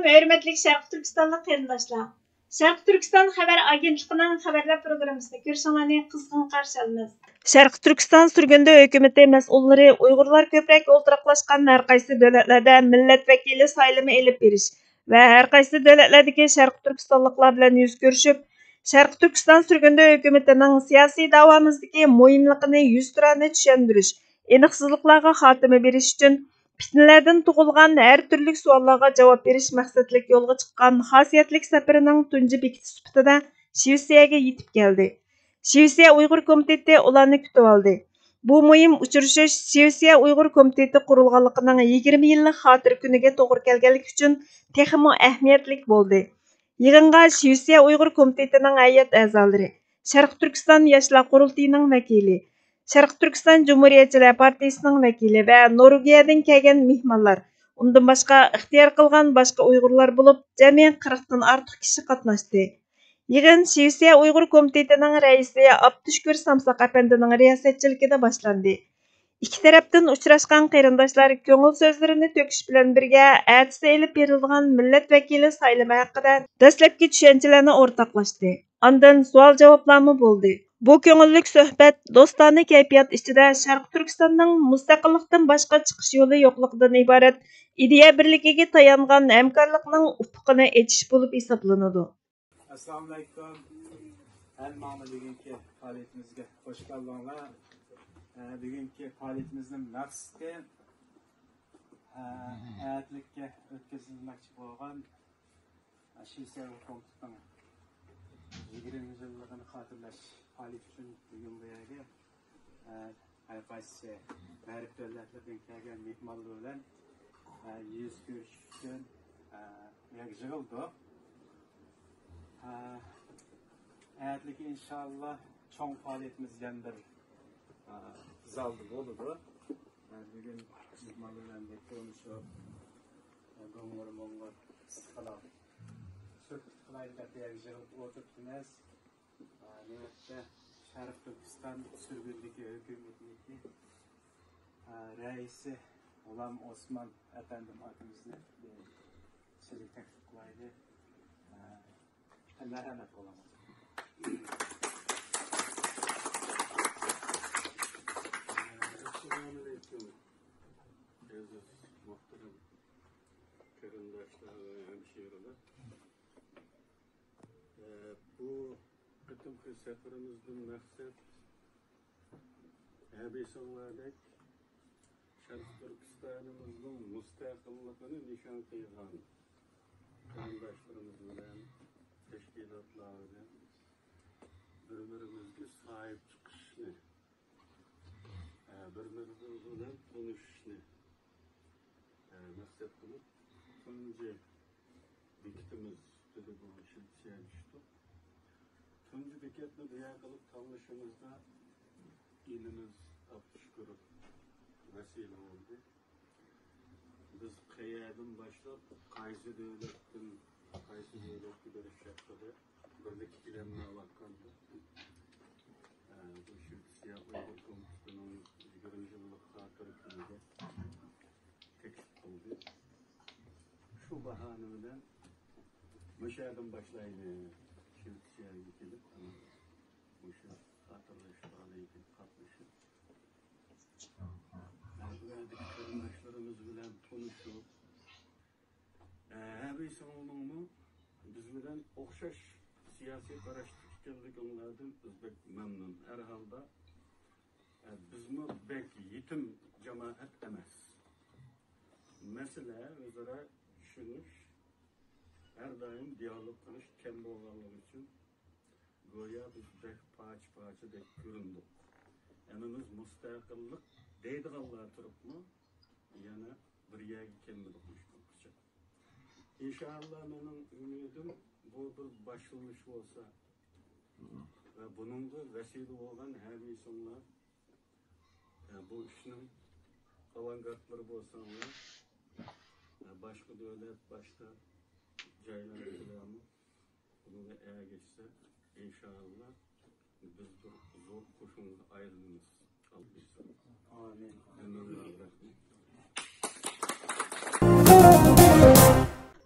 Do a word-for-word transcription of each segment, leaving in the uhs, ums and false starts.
ھۆرمەتلىك شەرقىي تۈركىستانلىق قېرىنداشلار! شەرقىي تۈركىستان خەۋەر ئاگېنتلىقىنىڭ خەۋەرلەر پروگراممىسىنى كۆرۈشۈڭلارنى قىزغىن قارشى ئالىمىز. شەرقىي تۈركىستان سۈرگۈندە ھۆكۈمىتى مەسئۇللىرى ئۇيغۇرلار كۆپرەك ئولتۇراقلاشقان ھەرقايسى دۆلەتلەردە مىللەت ۋەكىلى سايلىمى ئېلىپ بېرىش ۋە ھەرقايسى دۆلەتلەردىكى شەرقىي تۈركىستانلىقلار بىلەن يۈز كۆرۈشۈپ، شەرقىي تۈركىستان سۈرگۈندە ھۆكۈمىتىنىڭ سىياسىي داۋامىمىزدىكى مۇھىملىقىنى يۈزتۇرانە چۈشەندۈرۈش، ئېنىقسىزلىقلارغا خاتىمە بېرىش ئۈچۈن پىتنىلەردىن تۇغۇلغان ھەر تۈرلۈك سوئاللارغا جاۋاب بېرىش مەقسەتلىك يولغا چىققان خاسىيەتلىك سەپىرىنىڭ تۇنجى بېكىتىش سۈپىتىدە شىۋېتسىيەگە يېتىپ كەلدى. شىۋېتسىيە ئۇيغۇر كومىتېتى ئۇلارنى كۈتۈۋالدى. بۇ مۇھىم ئۇچرىشىش شىۋېتسىيە ئۇيغۇر كومىتېتى قۇرۇلغانلىقىنىڭ يىگىرمە يىللىق خاتىرە كۈنىگە توغرا كەلگەنلىكى ئۈچۈن تېخىمۇ ئەھمىيەتلىك بولدى. يىغىنغا شىۋېتسىيە ئۇيغۇر كومىتېتىنىڭ ھەيئەت ئەزالىرى، شەرقىي تۈركىستان ياشلار قۇرۇلتىيىنىڭ ۋەكىلى، شەرقىي تۈركىستان جۇمھۇرىيەتچىلەر پارتىيىسىنىڭ ۋەكىلى ۋە نورۋېگىيەدىن كەلگەن مېھمانلار، ئۇندىن باشقا ئىختىيار قىلغان باشقا ئۇيغۇرلار بولۇپ، جەمئىي قىرىقتىن ئارتۇق كىشى قاتناشتى. يىغىن شىۋېتسىيە ئۇيغۇر كومىتېتىنىڭ رەئىسى ئابدۇشۈكۈر سامساق ئەپەندىنىڭ رىياسەتچىلىكىدە باشلاندى. ئىككى تەرەپتىن ئۇچراشقان قېرىنداشلار كۆڭۈل سۆزلىرىنى تۆكۈش بىلەن بىرگە، ئەتىسى ئېلىپ بېرىلىدىغان مىللەت ۋەكىلى سايلىمى ھەققىدە دەسلەپكى چۈشەنچىلەرنى ئورتاقلاشتى. ئاندىن سوئال-جاۋابلارمۇ بولدى. بۇ كۆڭۈللۈك سۆھبەت دوستانە كەيپىيات ئىچىدە شەرقىي تۈركىستاننىڭ مۇستەقىللىقتىن باشقا چىقىش يولى يوقلۇقىدىن ئىبارەت ئىدىيە بىرلىكىگە تايانغان ھەمكارلىقنىڭ ئۇپۇقىنى ئېچىش بولۇپ ھېسابلىنىدۇ. ئەسسالامۇئەلەيكۇم. ھەممىڭلارنى بۈگۈنكى پائالىيىتىمىزگە خوش كەلدىڭلار. ئە، بۈگۈنكى پائالىيىتىمىزنىڭ مەقسىتى، ئە، ئەتىلىككە ئۆتكۈزۈلمەكچى بولغان، ئە، شىۋېتسىيە كومىتېتىنىڭ يىگىرمە يىللىقىنى خاتىرىلەش پائالىيىتى ئۈچۈن بۈگۈن بۇ يەرگە، ئە، ھەر قايسى غەرب دۆلەتلىرىدىن كەلگەن مېھمانلار بىلەن، ئە، يۈز كۆرۈشۈش ئۈچۈن، ئە، بۇ يەرگە يىغىلدۇق. ئە، ئەتىلىكى ئىنشاللا چوڭ پائالىيىتىمىز يەنە بىر، ئە، زالدا بولىدۇ. ئە، بۈگۈن مېھمانلار بىلەن بىر كۆرۈشۈپ، ئە، گوڭۇر موڭۇر قىسقىلاپ سۆھبەت قىلايلى دەپ بۇ يەرگە يىغىلىپ ئولتۇرۇپتىمىز. نۆۋەتتە شەرقىي تۈركىستان سۈرگۈندىكى ھۆكۈمىتىنىڭكى، ئە، رەئىسى غۇلام ئوسمان ئەپەندىم ئاكىمىزنى بىر سۆزگە تەكلىپ قىلايلى. ئە، مەرھەمەت، غۇلام ئوسمان. ئەسسالامۇئەلەيكۇم، ئەزىز مۇھتەرەم قېرىنداشلار ۋە ھەمشىرىلەر. ئە، بۇ قېتىمقى سەپىرىمىزدىن مەقسەت، ھەبىسىڭلاردەك شەرقىي تۈركىستانىمىزنىڭ مۇستەقىللىقىنى نىشان قىلغان قېرىنداشلىرىمىز بىلەن، تەشكىلاتلار بىلەن بىر-بىرىمىزگە ساھىب چىقىشنى، ئە، بىر-بىرىمىز بىلەن تونۇشۇشنى، ئە، مەقسەت قىلىپ، تۇنجى بېكىتىمىز سۈپىتىدە بۇ شىۋېتسىيەگە چۈشتۇق. تۇنجى بېكەتنى بۇ يەر قىلىپ تاللىشىمىزدا ئىنىمىز ئابدۇشۈكۈر ۋەسىلە بولدى. بىز قەيەردىن باشلاپ، قايسى دۆلەتتىن قايسى دۆلەتكە بېرىش ھەققىدە بىرلىككە كېلەلمەيۋاتقاندا، ئە، بۇ شىۋېتسىيە ئۇيغۇر كومىتېتىنىڭ يىگىرمە يىللىق خاتىرە كۈنىگە تەكلىپ قىلدى. شۇ باھانە بىلەن مۇشۇ يەردىن باشلايلى، شىۋېتسىيەگە كېلىپ، مۇشۇ خاتىرىلەش پائالىيىتىگە قاتنىشىپ، بۇ يەردىكى قېرىنداشلىرىمىز بىلەن تونۇشۇپ، ھەبىسىڭلارنىڭمۇ بىز بىلەن ئوخشاش سىياسىي قاراشتا ئىكەنلىكىڭلاردىن بىز بەك مەمنۇن. ھەر ھالدا، بىزمۇ بەك يېتىم جامائەت ئەمەس. مەسىلە، ئۆزئارا چۈشىنىش، ھەر دائىم دىيالوگ قىلىش كەم بولغانلىقى ئۈچۈن، گويا بىز بەك پارچە-پارچىدەك كۆرۈندۇق. ھەممىمىز مۇستەقىللىق دەيدىغانلار تۇرۇپمۇ، يەنە بىر يەرگە كەلمىدۇق مۇشۇ كۈنگىچە. ئىنشائاللا، مېنىڭ ئۈمىدىم، بۇ بىر باشلىنىش بولسا ۋە بۇنىڭغا ۋەسىلە بولغان ھەبىسىڭلار، بۇ ئىشنىڭ ئاۋانگارتلىرى بولساڭلار، باشقا دۆلەت، باشقا جايلارنىڭكىلەرمۇ بۇنىڭغا ئەگەشسە، ئىنشائاللا، بىز بىر زور قوشۇنغا ئايلىنىمىز. ئامىن. ھەممىڭلارغا رەھمەت.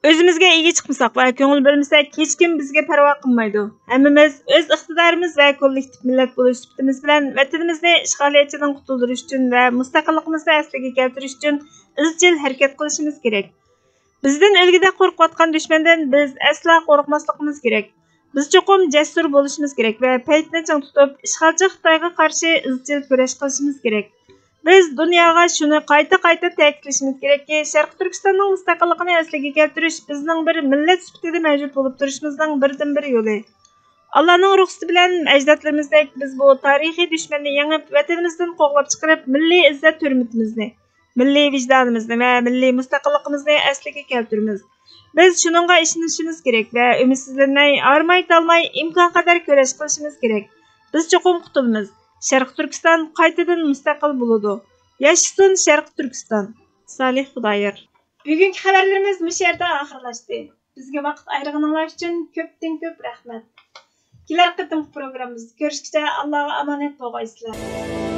ئۆزىمىزگە ئىگە چىقمىساق ۋە كۆڭۈل بۆلمىسەك، ھېچكىم بىزگە پەرۋا قىلمايدۇ. ھەممىمىز ئۆز ئىقتىدارىمىز ۋە كوللېكتىپ مىللەت بولۇش سۈپىتىمىز بىلەن ۋەتىنىمىزنى ئىشغالىيەتچىدىن قۇتۇلدۇرۇش ئۈچۈن ۋە مۇستەقىللىقىمىزنى ئەسلىگە كەلتۈرۈش ئۈچۈن ئىزچىل ھەرىكەت قىلىشىمىز كېرەك. بىزدىن ئۆلگۈدەك قورقۇۋاتقان دۈشمەندىن بىز ئەسلا قورقماسلىقىمىز كېرەك. بىز چوقۇم جەسۇر بولۇشىمىز كېرەك ۋە پەيتنى چىڭ تۇتۇپ، ئىشغالچى خىتايغا قارشى ئىزچىل كۈرەش قىلىشىمىز كېرەك. بىز دۇنياغا شۇنى قايتا-قايتا تەكىتلىشىمىز كېرەككى، شەرقىي تۈركىستاننىڭ مۇستەقىللىقىنى ئەسلىگە كەلتۈرۈش بىزنىڭ بىر مىللەت سۈپىتىدە مەۋجۇت بولۇپ تۇرۇشىمىزنىڭ بىردىنبىر يولى. ئاللانىڭ رۇخسىتى بىلەن ئەجدادلىرىمىزدەك بىز بۇ تارىخىي دۈشمەننى يېڭىپ، ۋەتىنىمىزدىن قوغلاپ چىقىرىپ، مىللىي ئىززەت-ھۆرمىتىمىزنى، مىللىي ۋىجدانىمىزنى ۋە مىللىي مۇستەقىللىقىمىزنى ئەسلىگە كەلتۈرىمىز. بىز شۇنىڭغا ئىشىنىشىمىز كېرەك ۋە ئۈمىدسىزلەنمەي، ھارماي-تالماي ئىمكانقەدەر كۈرەش قىلىشىمىز كېرەك. بىز چوقۇم قۇتۇلىمىز. شەرقىي تۈركىستان قايتىدىن مۇستەقىل بولىدۇ. ياشىسۇن شەرقىي تۈركىستان! سالىھ خۇدايار. بۈگۈنكى خەۋەرلىرىمىز مۇشۇ يەردە ئاخىرلاشتى. بىزگە ۋاقىت ئايرىغىنىڭلار ئۈچۈن كۆپتىن كۆپ رەھمەت. كېلەر قېتىمقى پروگراممىمىزدا كۆرۈشكىچە ئاللاغا ئامانەت بولغايسىلەر.